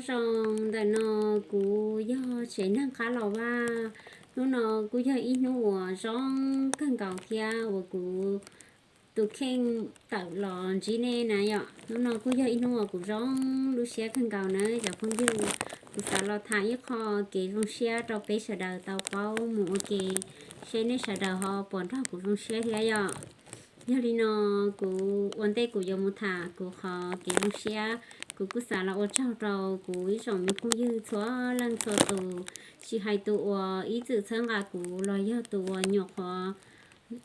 Zoo ntawm no kuv yog tsev neeg qab los vaj. Hnub no kuj yog ib hnub uas zoo kawg nkaus thiab uas kuv tus kheej tawm los ntsib nej na yom. Hnub no kuj yog ib hnub uas kuv zoo lub siab kawg nkaus na cov phooj ywg. Kuv xav los tham ib qho kev zoo siab rau peb sawv daws tau paub mus ua ke, seb nej sawv daws ho puas nrog kuv zoo siab thiab yom. Yog li no, kuv ua ntej kuv yuav mus tham kuv qhov kev zoo siab, kuv kuj xav los ua tsaug rau kuv ib tsoom me phooj ywg txhua leej txhua tus, tsis hais tus uas ib txwm txhawb nqa kuv los yog tus uas nyuam qhuav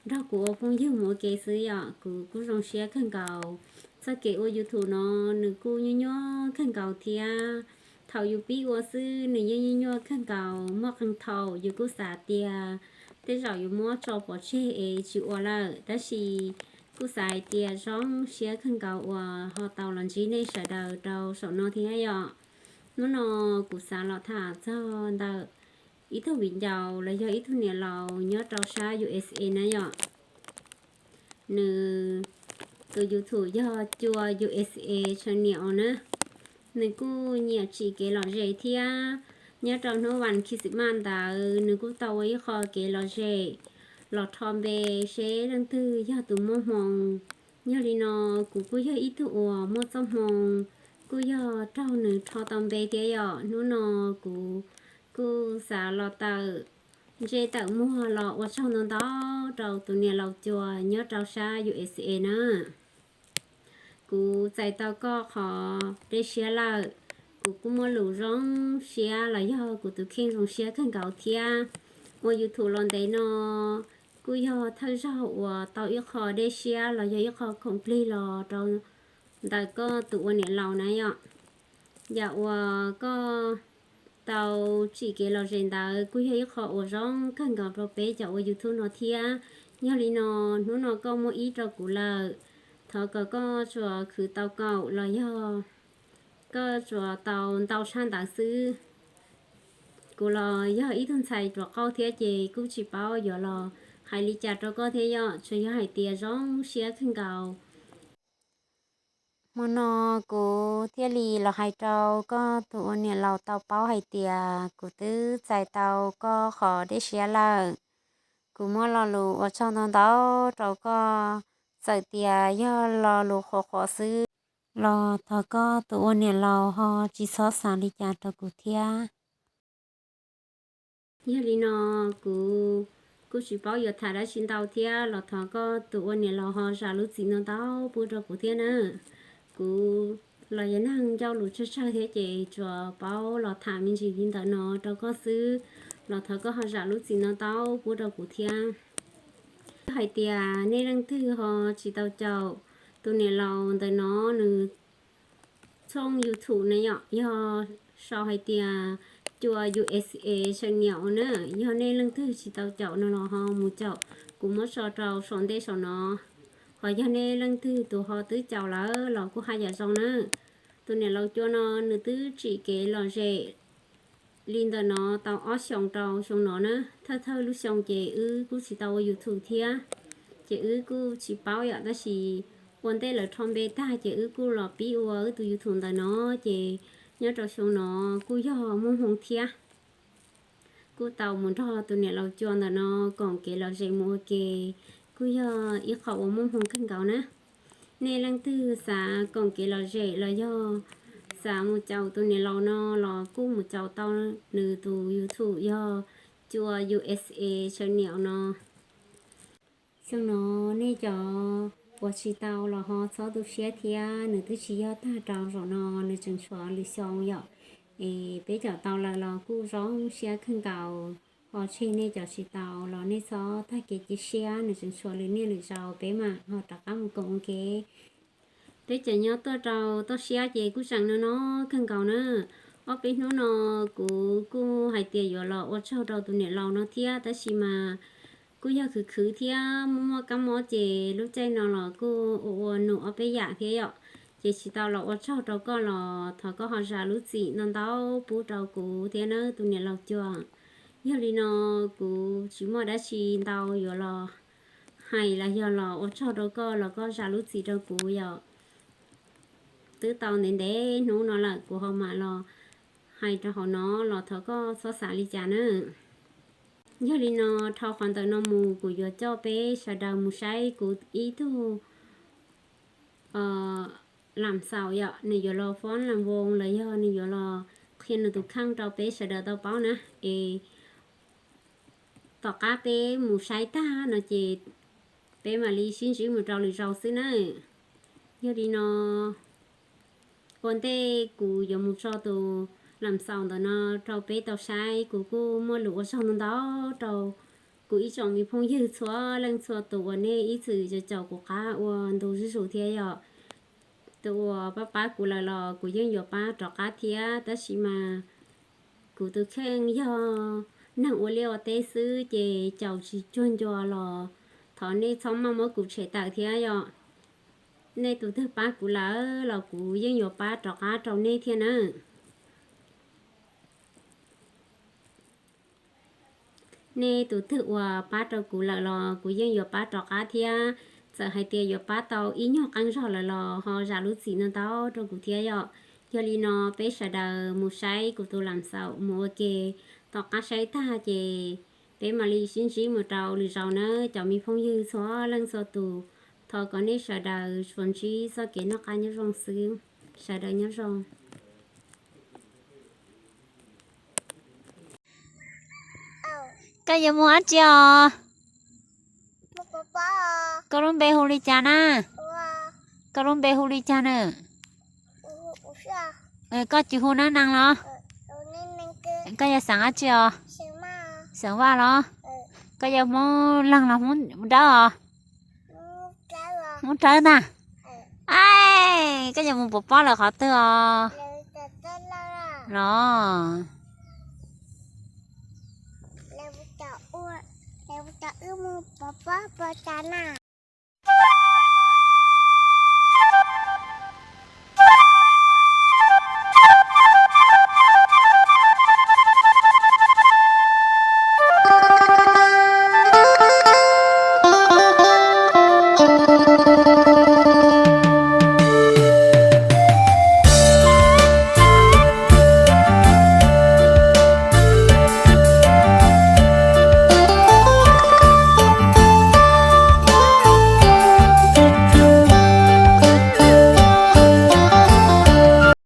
nrog kuv ua phooj ywg mus ua ke xwb yom. Kuv kuj zoo siab kawg nkaus. Txoj kev ua YouTube no nws kuj nyuaj nyuaj kawg nkaus thiab. Thaum yus pib ua xwb nws yeej nyuaj nyuaj kawg nkaus, muaj qee thaum yus kuj xav tias tej zaum yuav muab tso pov tseg es tsis ua lawm, tab sis kuj xav hais tias zoo siab kawg nkaus uas ho tau los ntsib nej sawv daws rau saum no thiab yom. Hnub no kuv xav los tham txog ntawm ib tug viv ncaus los yog ib tug niam laus nyob rau sab U S A na yom. Nws tus YouTube yog Cua U S A channel na. Nws kuj nyiam tsim kev lom zem thiab. Nyob rau hnub vas Christmas ntawd nws kuj tau ua ib qho kev lom zem los rho npe seb leej twg yog tus muaj hmoo. Yog li no, kuv kuj yog ib tug uas muaj txoj hmoo, kuj yog raug nws rho tau npe thiab yom. Hnub no kuv kuj xav los tawm ntsej tawm muag los ua tsaug ntau ntau rau tus niam laus Cua nyob rau sab U S A na. Kuv txais tau koj qhov dej siab lawm, kuv kuj muaj lus zoo siab los yog kuv tus kheej zoo siab kawg nkaus thiab. Ua YouTube los ntev no kuj yog thawj zaug uas tau ib qho dej siab los yog ib qho khoom plig los rau ntawm koj tus ua niam laus na yom. Yam uas koj tau tsim kev lom zem ntawd kuj yog ib qho uas zoo kawg nkaus rau peb cov ua YouTube no thiab. Yog li no, hnub no koj muaj ib rau kuv lawm, thov kom koj tsuas khwv tau kaum los yog koj tsuas tau ntau tshaj ntawd xwb. Kuv los yog ib tug ntxhais ruam qauj thiab ces kuj tsis paub yuav los hais li cas rau koj thiab yom, tsuas yog hais tias zoo siab kawg nkaus. Hmo no kuv thiaj li los hais rau koj tus ua niam laus tau paub hais tias kuv twb txais tau koj qhov dej siab lawm. Kuv muaj lo lus ua tsaug ntau ntau rau koj, txawm tias yog lo lus qhuav qhuav xwb los thov koj tus ua niam laus ho tsis txhob xav li cas rau kuv thiab. Yog li no, kuv kuj tsis paub yuav tham dab tsi ntau thiab los thov koj tus ua niam laus ho zam lub txim ntau ntau pub rau kuv thiab na. Kuv los yog neeg ncauj lus tsawg tsawg thiab ces tsuas paub los tham me ntsis li ntawm no rau koj xwb, los thov koj ho zam lub txim ntau ntau pub rau kuv thiab. Yog hais tias nej leej twg ho tsis tau caum tus niam laus ntawm no nws tshooj YouTube na yom, yog sau hais tias Cua U S A channel na. Yog nej leej twg tsis tau caum no los ho mus caum, kuv muab tso rau saum ntej saum no. Ho yog nej leej twg tus ho twb caum lawm los kuj haj yam zoo na. Tus niam laus Cua no nws twb tsim kev lom zem li ntawm no tau ob xyoos rau xyoo no na. Thawj thawj lub xyoo ces wb kuj tsis tau ua YouTube thiab, ces wb kuj tsis paub yom, tab sis ua ntej lawv rho npe tag ces wb kuj los pib ua wb tus YouTube ntawm no, ces nyob rau xyoo no kuj yog muaj hmoo thiab. Kuj tau mus nrog tus niam laus Cua ntawm no koom kev lom zem mus ua ke, kuj yog ib qho uas muaj hmoo kawg nkaus na. Nej leej twg xav koom kev lom zem los yog xav mus caum tus niam laus no los kuj mus caum tau nws tus YouTube yog Cua U S A channel no. Xyoo no nej cov uas tsis tau los ho txhob tu siab thiab, nws twb tsis yog tag rau zaum no, nws tseem tshuav lwm xyoo yom. Es peb cov tau lawm los kuj zoo siab kawg nkaus, ho tseg nej cov tsis tau los nej txhob tag kev cia siab, nws tseem tshuav lwm niaj lwm zaus peb mam ho rov qab mus koom ua ke. Peb cov nyob tuaj rau toj siab ces kuj tseem no no kawg nkaus na. Ob peb hnub no kuv kuj hais tias yuav los ua tsaug rau tus niam laus no thiab, tab sis mas kuj yog khwv khwv thiab muaj muaj kab mob ces lub caij no los kuj ua ua num ob peb yam thiab yom. Ces tsis tau los ua tsaug rau koj los thov koj ho zam lub txim ntau ntau pub rau kuv thiab nawb tus niam laus Cua. Yog li no, kuv tsis muaj dab tsi ntau yuav los hais los yog los ua tsaug rau koj los koj zam lub txim rau kuv yom. Twb tau ntev ntev hnub no lawm kuv ho mam los hais rau hauv no los thov koj txhob xav li cas na. Yog li no, dhau qhov ntawm no mus kuv yuav coj peb sawv daws mus saib kuv ib tug lam xaus yom, nws yuav los fob lam voos los yog nws yuav los qhia nws tus kheej rau peb sawv daws tau paub na. Es tom qab peb mus saib tag no ces peb mam li sib ntsib mus rau lwm zaus xwb na. Yog li no, ua ntej kuv yuav mus tso tus lam xaus ntawm no rau peb tau saib, kuv kuj muaj lus ua tsaug ntau ntau rau kuv ib tsoom me phooj ywg txhua leej txhua tus uas nej ib txwm caum kuv qab ua ntu zuj zus thiab yom. Tus uas pab pab kuv lawm los kuv yeej yuav pab rov qab thiab, tab sis mas kuv tus kheej yog neeg ua liaj ua teb xwb ces caum tsis cuag ncua los thov nej txhob maj muab kuv tshem tawm thiab yom. Nej tus twg pab kuv lawm los kuv yeej yuav pab rov qab rau nej thiab na. Nej tus twg uas pab rau kuv lawm los kuv yeej yuav pab rov qab thiab. Txawm hais tias yuav pab tau ib nyuag qee zaug lawm los ho zam lub txim ntau ntau rau kuv thiab yom. Yog li no peb sawv daws mus saib kuv tus lam xaus mus ua ke, tom qab saib tag ces peb mam li sib ntsib mus rau lwm zaus nawb cov me phooj ywg txhua leej txhua tus. Thov kom nej sawv daws tsuas ntsib txoj kev noj qab nyob zoo xwb. Sawv daws nyob zoo. Koj yuav mus dab tsi os? Koj lub npe hu li cas na? Koj lub npe hu li cas na? Koj tsis hu Nab Neeg los? Koj yog xeem dab tsi os? Xeem Vaj los? Koj yog Hmoob Leeg los Hmoob Dawb os? Hmoob Dawb ntag. Ai, koj yuav mus pov pob lawm qhov twg os? Los.